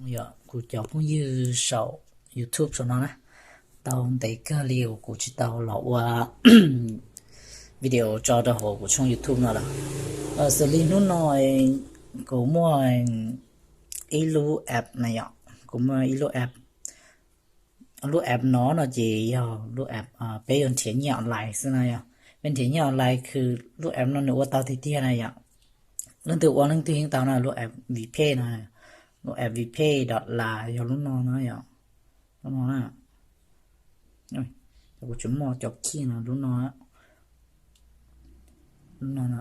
Yog kuv cov phooj ywg saum YouTube saum no na, tau ntev kawg li uas kuv tsis tau los ua video tso rau hauv kuv tshooj YouTube no lawm. Xws li hnub no kuv muaj ib lub app na yom, kuv muaj ib lub app. Lub app no no ces yog lub app peb yuav nrhiav nyiaj online xwb na yom. Peb nrhiav nyiaj online, lub app no nws ua tau tiag tiag na yom. Leej twg ua leej twg yeej tau na, lub app Vpay no, lub app Vpay dot las yog lub no na yom. Lub no na, kuv tsis muaj cov khij no, lub no, lub no,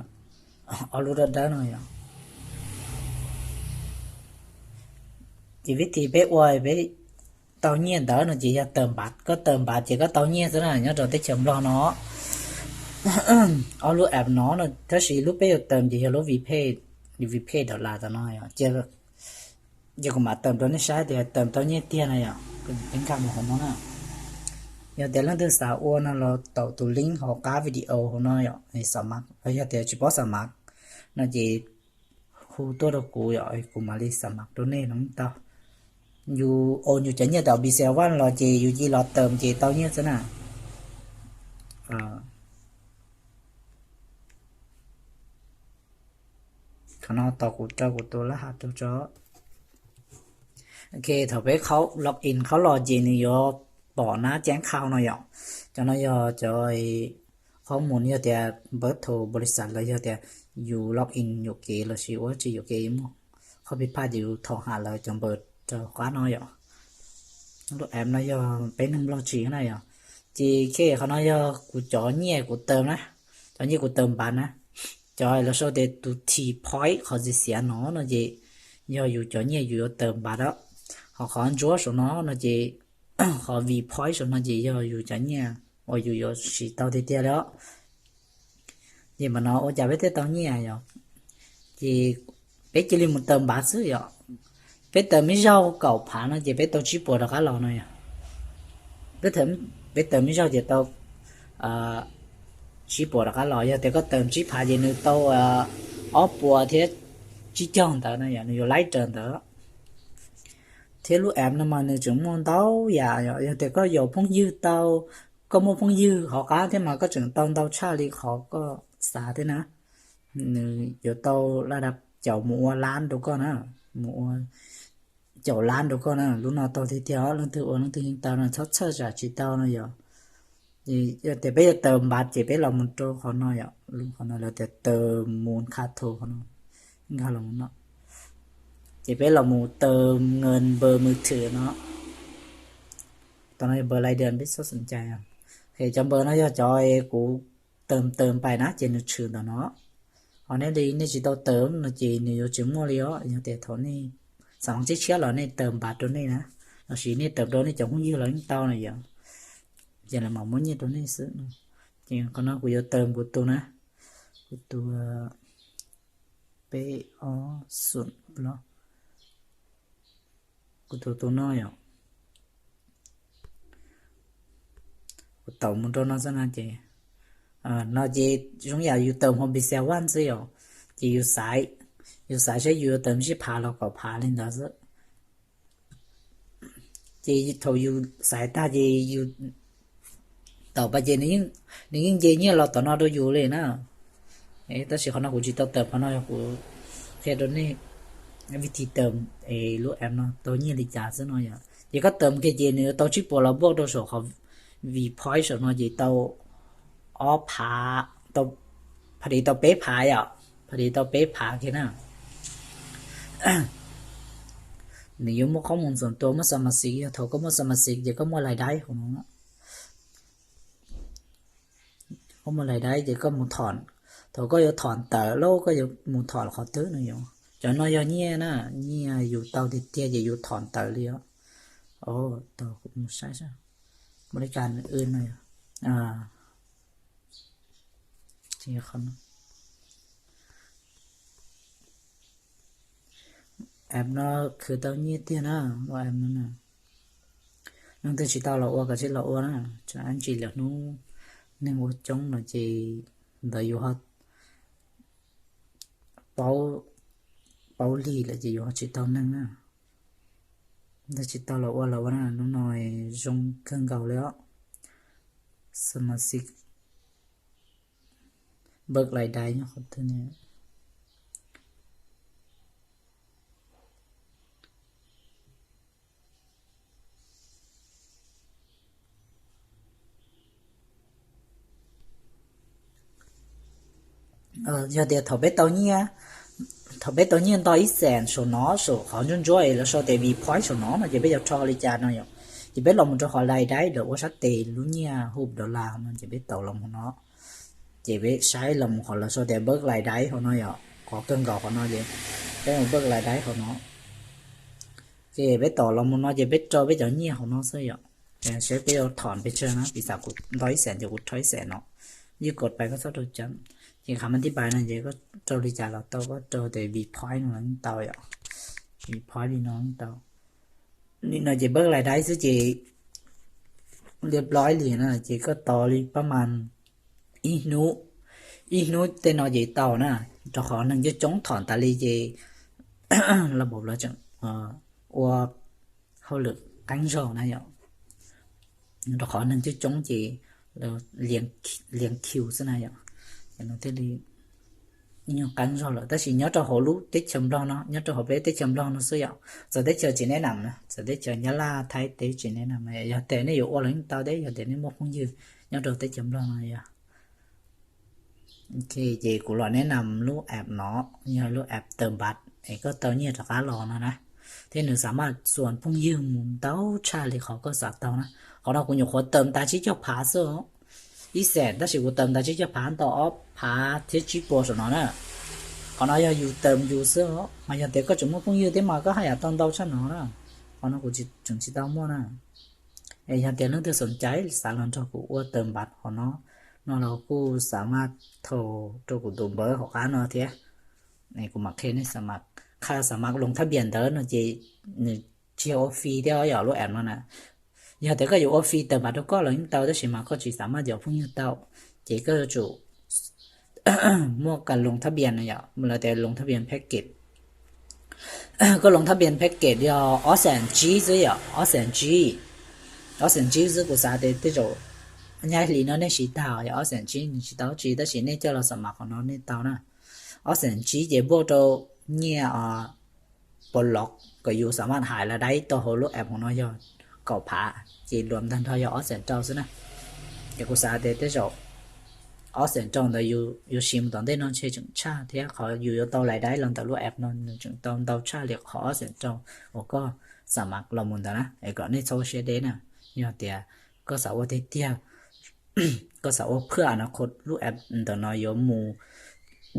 ob lub dawb dawb no yom. Ces vib thi peb ua peb tau nyiaj ntawd no ces yog tawm npav, koj tawm npav ces koj tau nyiaj xwb na nyob rau teb chaws Nplog no. Ob lub app no no tab sis lub peb yuav tawm ces yog lub Vpay, Vpay dot las tam no yom. Ces kuv mam tawm rau nej saib tias tawm tau nyiaj tiag na yom. Peb nkag mus hauv no na. Yog tias leej twg xav ua no los taum tus link hauv qab video hauv no yom, xav mam los yog tias tsis paub xav mam no ces hu tuaj rau kuv yom, kuv mam li xav mam rau nej no tau. Yus ua yus cov nyiaj tau P C One los ces yus cia li los tawm ces tau nyiaj xwb na. Qhov no tos kuv rau kuv tus lab hav rau tso. Ok, thaum peb log in qhov los ces nws yuav pom nab ceeb khau no yom. Cov no yog cov qhov mus yog tias npawb thaum npaus lis xas los yog tias yus log in yuam kev los sis ua tsis yuam kev muaj qhov pib phaj ces yus thom ham lawv cov npawb rau qab no yom. Lub app no yog peb neeg Nplog tsim na yom. Ces ok, qhov no yog kuv cov nyiaj kuv tawm na, cov nyiaj kuv tawm npav na. Cov lawv sau tias tus T point qhov txiv xiav no no ces yog yus cov nyiaj yus yuav tawm npav da. Ho qhov ntsuab saum no no ces, qhov V point saum no ces yog yus cov nyiaj uas yus yuav siv tau tiag tiag li os. Ces mas no ua cas peb thiaj tau nyiaj yom? Ces peb cia li mus tawm npav xwb yom. Peb tawm ib zaug kaum phav no ces peb tau tsib puas rov qab los no yom. Peb, peb tawm ib zaug ces tau tsib puas rov qab los. Yog tias koj tawm tsib phav ces nws tau ob puas thiab tsib caug ntawd no yom, nws yuav laib raws ntawd. Thiab lub app no mas nws tseem muaj ntau yam yom. Yog tias koj yuav phooj ywg tau, koj muaj phooj ywg hauv qab thiab mas koj tseem tau ntau tshaj li qhov koj xav thiab na. Nws yuav tau laj dab caum mus ua lab rau koj na, mus ua caum lab rau koj na. Lub no tau tiag tiag, leej twg ua leej twg yeej tau no, txhob txhawj tsam tsis tau no yom. Yog tias peb yuav tawm npav ces peb los mus rau qhov no yom, lub qhov no lawv tias tawm mus kha tho qhov no, nkag los no. Ces peb los mus tawm nkaws npawb mws thwm no. Tam no yog npawb lai das peb txhob xom cai. Cov npawb no yog cov kuv tawm tawm pais na ces nws tshwm ntawm no. Ho nej li nej tsis tau tawm no ces nws yuav tsis muaj li os. Yog tias thaum nej xav mus tshiab tshiab los nej tawm npav rau nej na, los sis nej tawm rau nej cov phooj ywg los yeej tau na yom. Ces lawv mam muab nyiaj rau nej xwb no. Ces qhov no kuv yuav tawm kuv tus na, kuv tus peb ob xoom plaub, kuv tus tus no yom. Kuv taum mus rau no xwb no ces, no ces zoo yam yus tawm hmo P C One xwb yom. Ces yus xaiv, yus xaiv saib yus yuav tawm tsib phav los kaum phav li ntawd xwb. Ces thaum yus xaiv tag ces yus taum pais ces nws yeej nce nyiaj los tom no rau yus li na. Tab sis qhov no kuv tsis tau tawm, qhov no yog kuv qhia rau nej vij thi tawm es lub app no tau nyiaj li cas xwb no yom. Ces koj tawm kiag ces nws yuav tau tsib puas los npuaj rau saum qhov V point saum no ces tau ob phav, phav di tau peb phav yom, phav di tau peb phav kiag na. Nws yuav muaj qhob mus ntxuam tua muaj xa mas xiv, yog thaum koj muaj xa mas xiv ces koj muaj lais daib hauv no. Koj muaj lais daib ces koj mus thom, thaum koj yuav thom tawm los koj yuav mus thom qhov twg no yom. Cov no yog nyiaj na, nyiaj yus tau tiag tiag ces yus thom tawm li os. Tau kuv mus saib saib, muaj li cas nws wb no yom. App no khwv tau nyiaj tiag na, ua app no na. Leej twg tsis tau los ua koj sim los ua na, tsam ntsis lwm hnub neeg ua coob no ces ntawd yus ho paub, paub lig lawm ces yus ho tsis tau neeg na. Ntawd tsis tau los ua los ua na, hnub no zoo kawg nkaus li os. Xas mas xij npawb lais dais nyob qhov twg ne? Yog tias thaum peb tau nyiaj, thaum peb tau nyiaj nto ib xees saum no, saum qhov ntsuab ntsuab es lawv sau tias V Point saum no no ces peb yuav rho li cas no yom. Ces peb los mus rau qhov lais dais lawv ua sab tes lub nyiaj hub dollar no ces peb tau los mus no. Ces peb saib los mus qhov lawv sau tias npawb lais dais hauv no yom, qhov kawg nkaus qhov no ces peb mus npawb lais dais hauv no. Ces peb tau los mus no ces peb rau peb cov nyiaj hauv no xwb yom. Saib peb yuav thom pes tsawg na, piv xam kuv nto ib xees ces kuv rho ib xees no. Ywj kaum pais koj txhob rau cam. Ces qhov mas tib pais no ces koj rau li cas los tau, koj rau tias V Point no los yeej tau yom. V Point li no yeej tau. Li no ces npawb lais dais xwb ces liab plob li na, ces koj tos li pab mas ib hnub, ib hnub tej no ces tau na, rau qhov neeg coob coob thom tas li ces los npaum lawv tseem ua hauj lwm qeeb zog na yom. Rau qhov neeg coob coob ces lias kiu xwb na yom. Ces nws thiaj li nyuag qeeb zog lawm, tab sis nyob rau hauv lub teb chaws Nplog no, nyob rau hauv peb teb chaws Nplog no xwb yom. Txawv teb chaws tsis neb nam na, txawv teb chaws Nyab Laj Thaib teb tsis neb nam na, yog tias nej yuav ua los yeej tau thiab, yog tias nej muaj phooj ywg nyob rau teb chaws Nplog no yog. Ok, ces kuv los neb nam lub app no, yog lub app tawm npav es koj tau nyiaj rov qab los no na. Thiab nws xam maj xuas phooj ywg mus ntau tshaj li qhov koj xav tau na. Qhov no kuv nyuam qhuav tawm tas tsib caug phav xwb os. Ib xees tab sis kuv tawm tas tsib caug phav ntau ob phav thiab tsib puas saum no na. Qhov no yog yus tawm yus xwb os, mas yog tias koj tseem muaj phooj ywg thiab mas koj haj yam tau ntau tshaj no na. Qhov no kuv tseem tsis tau muaj na. Es yog tias leej twg xom cai xav los nrog kuv ua tawm npav qhov no, no los kuj xam maj thau rau kuv tus npawb hauv qab no thiab. Kuv mam qhia nej, qha xam maj loos thab npias ntawd no ces nws tsis yog ua fi thiab yom, lub app no na. Yog tias koj yuav ua fi tawm npav rau koj los yeej tau, tab sis mas koj tsis xam maj cov phooj ywg tau, ces koj yuav tsum muaj kas loos thab npias no yom, lawv tias loos thab npias package. Koj loos thab npias package yog ob xees tsib xwb yom, ob xees tsib. Ob xees tsib xwb, kuv xav tias tej zaum nyab hli no nej siv tag yog ob xees tsib nws tsis tau tsi, tab sis nej coj los xam maj qhov no nej tau na. Ob xees tsib ces npuaj rau nyiaj pos lov kom yus xam maj hais las daib tau hauv lub app hauv no yog kaum phav, ces luam ntag nrho yog ob xees rau xwb na. Ces kuv xav tias tej zaum ob xees rau ntawd yus siv mus tom ntej no ntshe tseem tshaj thiab, qhov yus yuav tau las daib los ntawm lub app no nws tseem tau ntau tshaj li qhov ob xees rau uas koj xam maj los mus ntawd na. Es kom nej txhob ua siab deb na, yog tias koj xav ua tiag tiag, koj xav ua phwj no, lub app ntawm no yuav mus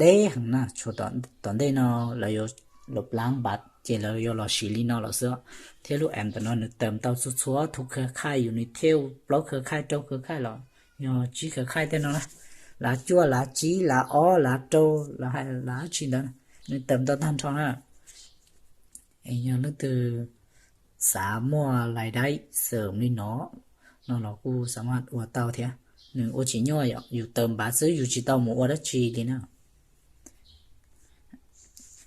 deb heev na, txhua tom ntej no lawv yuav los plav npav ces lawv yuav los siv li no lawm xwb. Thiab lub app ntawm no nws tawm tau txhua txhua tus khawv khaij, yus nws thiaj plaub khawv khaij rau khawv khaij los yog tsib khawv khaij tej no na, lav cuaj lav tsib lav ob lav rau lav hais lav tsi ntawd, nws tawm tau tag nrho na. Es yog leej twg xav muaj las daib xwm li no, no los kuj xam maj ua tau thiab. Nws ua tsis nyuaj yom, yus tawm npav xwb yus tsis tau mus ua dab tsi li na.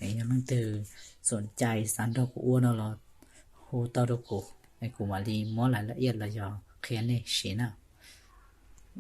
Es yog leej twg xom cai xav nrog kuv ua no los hu tau rau kuv, es kuv mam li muab las la iaj los yog qhia nej siv na.